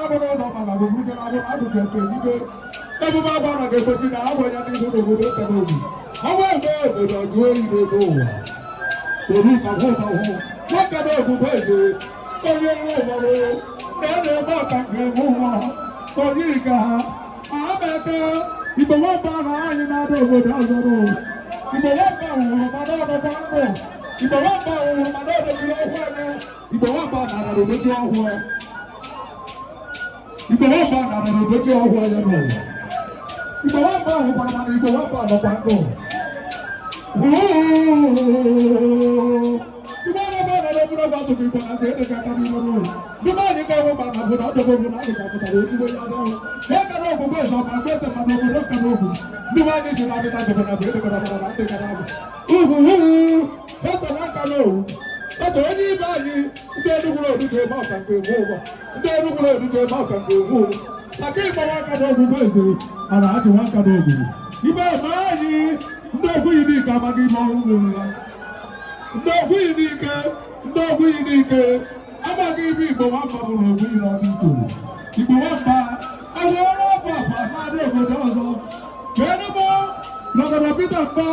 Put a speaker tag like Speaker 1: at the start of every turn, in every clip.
Speaker 1: Agụ n'ụzọ mana bụ buru agụ agụ ga-efe eluigwe. Ebube agwa na ga-egosi na agwa ya n'ihu n'obodo nta n'obi. Ọnwa eme obodo ọjụọ oyi n'ebe ụwa. Oru ka hụ ka hụ. Nwoke na ogbugbe eze. Onye nwe ụgbọrọ. Na na-eme ọka nke eme ụwa. Onye ka ha. Amaka Igbo nwamba ahụ anyị na-ada obodo ọzọ n'ụwa. Igbo nwamba nwụrụ mana ọ nọkwa ndụ. Igbo nwamba nwụrụ mana ọ doziri ọhụụ anya. Igbo nwamba nara odozi ọhụụ ya. Igbo nwamba nara odozi ọhụụ ya n'ụwa. Igbo nwamba hụkwara mana Igbo nwamba nọkwa ndụ. Igbo nwamba nara ogologo ọtụtụ Igbo na ntị edeka aka n'ihu n'ụlọ. Ndị anyị ga-enwe ma na bụ na ọdọgbo bụ na adị ka pụtara ezigbo ya n'ọhụụ. Ya kara ogbugbo eze ọma mgbe eze mana obodo nka n'ogwu. Ndị anyị ji na-abịta ndụbụ na bụ edekọrọ mara na ndị gara abụ. Ugwu sọtọ na nka n'owu. Sọtọ onye ibe anyị ndị Enugwu road ji eme ọka nke egwu ụgwọ. Ndị Enugwu road ji eme ọka nke egwu ụgwọ. Maka ịgbawa aka n'ogbugbo eze mana ajụ nwa nka n'ogbugbo. Ibe eme anyị ndị okwu yi n'ike amaghị ime ọrụ nwere ya. Ndị okwu yi n'ike, ndị okwu yi n'ike amaghị ibe Igbo nwamba bụrụ ogbu yi n'ọdụ ikoro. Igbo nwamba awụọrọ ọbụ akwa na-adị obodo ọzọ. Kedu mụ Governor Peter Mba,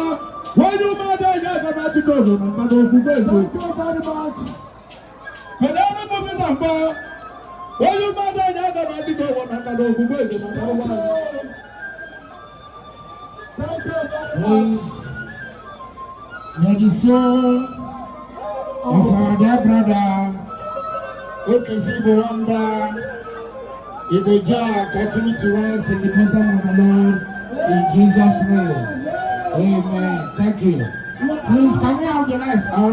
Speaker 1: onye ụmụada anyị aga na atụtụ obodo na mba n'ogbugbo eze.
Speaker 2: Thank you very much.
Speaker 1: Kedu ọrụ bụ Peter Mba, onye ụmụada anyị aga na atụtụ obodo na mba n'ogbugbo eze na
Speaker 2: Thank
Speaker 1: ọnwa anyị.
Speaker 2: you. Thank you very much.
Speaker 3: Please, may the soul of our dear brother, Okezi Igbo Igbo Jah, continue to rest in the bosom of the Lord in Jesus' name. Amen. Thank you. Please, can we have the lights on?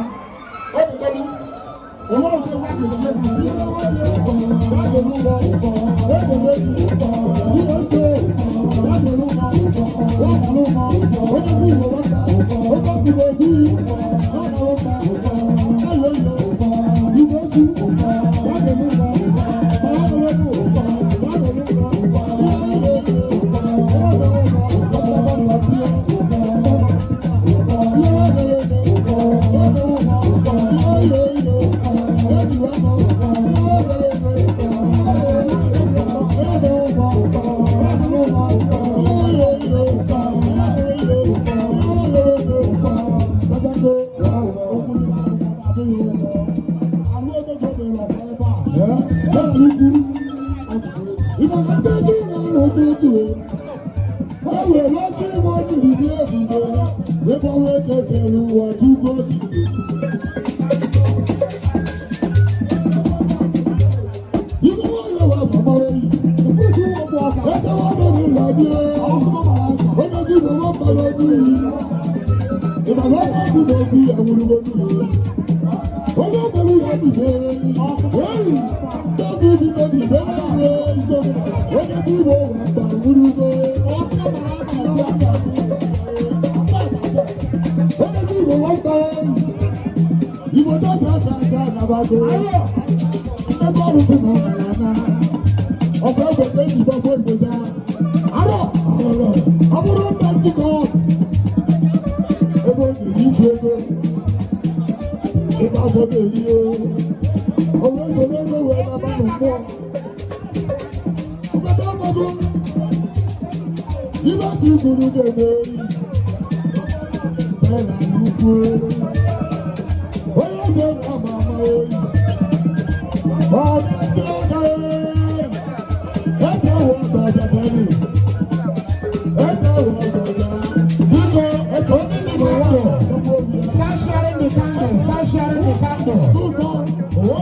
Speaker 3: Start sharing the candle. Start sharing the candle.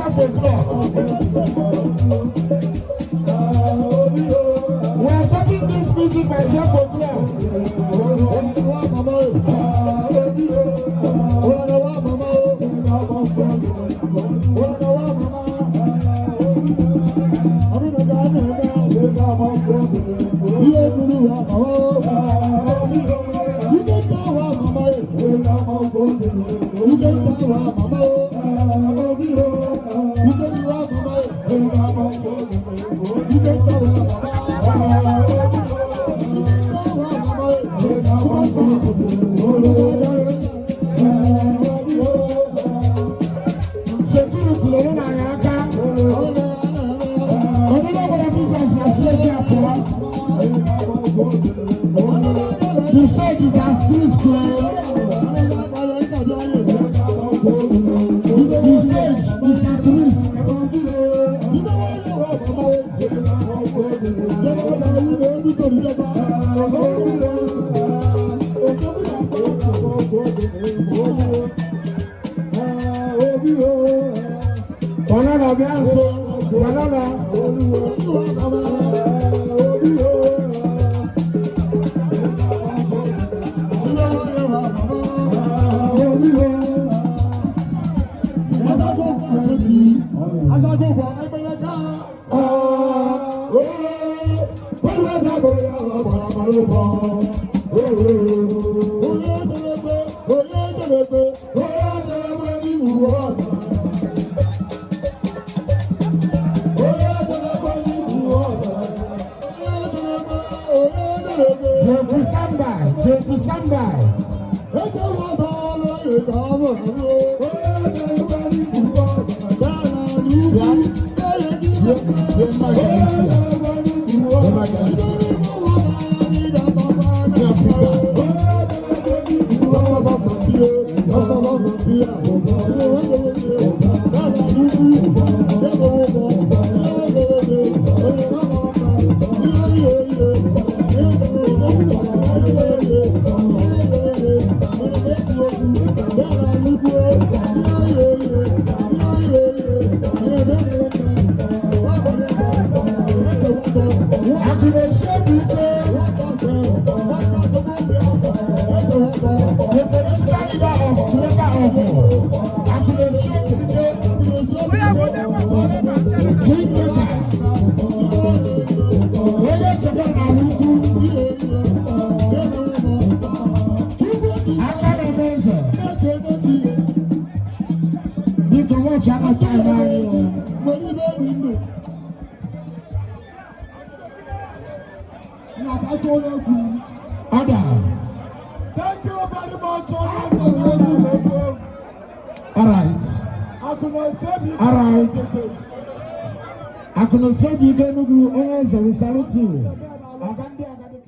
Speaker 3: 12 o'clock. We are starting this meeting by 12 o'clock. Security lere na anyị aka. Onye gwara business na stage a pụọ. The stage is at risk o. The stage is at risk. Banana bịa nso. Banana. JP, stand by. JP, stand by. Bịa. Bịa, bịa, bịa, bịa. Bịa, Peter. Akụna-esi ike. The political leader of Greater Ogo, Akụna-esi ike, kingmaker, onye nchekwa n'ala ukwu, aka na-eme eze, biko watch aka time anyị o. Order.
Speaker 2: Thank you very much, audience.
Speaker 3: All right. All right. Akụna-esi ike Enugu, onye eze, we salute you. Aga ndị agadi.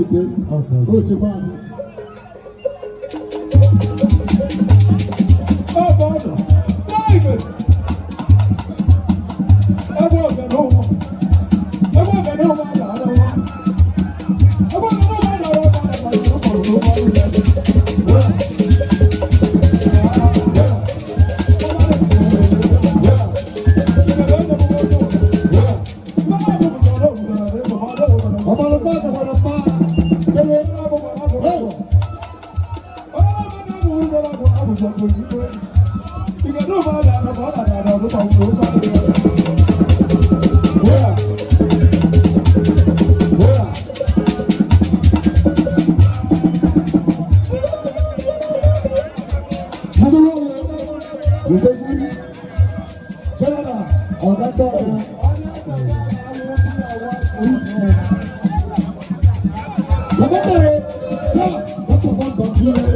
Speaker 2: ete o chekwa anyị. Ọmọlọpàá ọmọlọpàá tẹlẹ ẹ. Wúrà wúrà. Dúdúró ìdókòwò jẹ́nẹ́rà ọ̀gá tó ọ̀gá. Bàbá bẹ̀rẹ̀ sá sọ́tò bá gbọ̀ bí ẹ̀.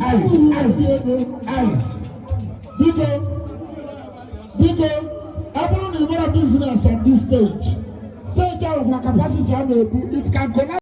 Speaker 1: Ice, ice, ice.
Speaker 3: Biko, biko, ọ bụrụ na ị nwere business on this stage, stage ahụ nwere capacity ọ na-ebu, it can collapse.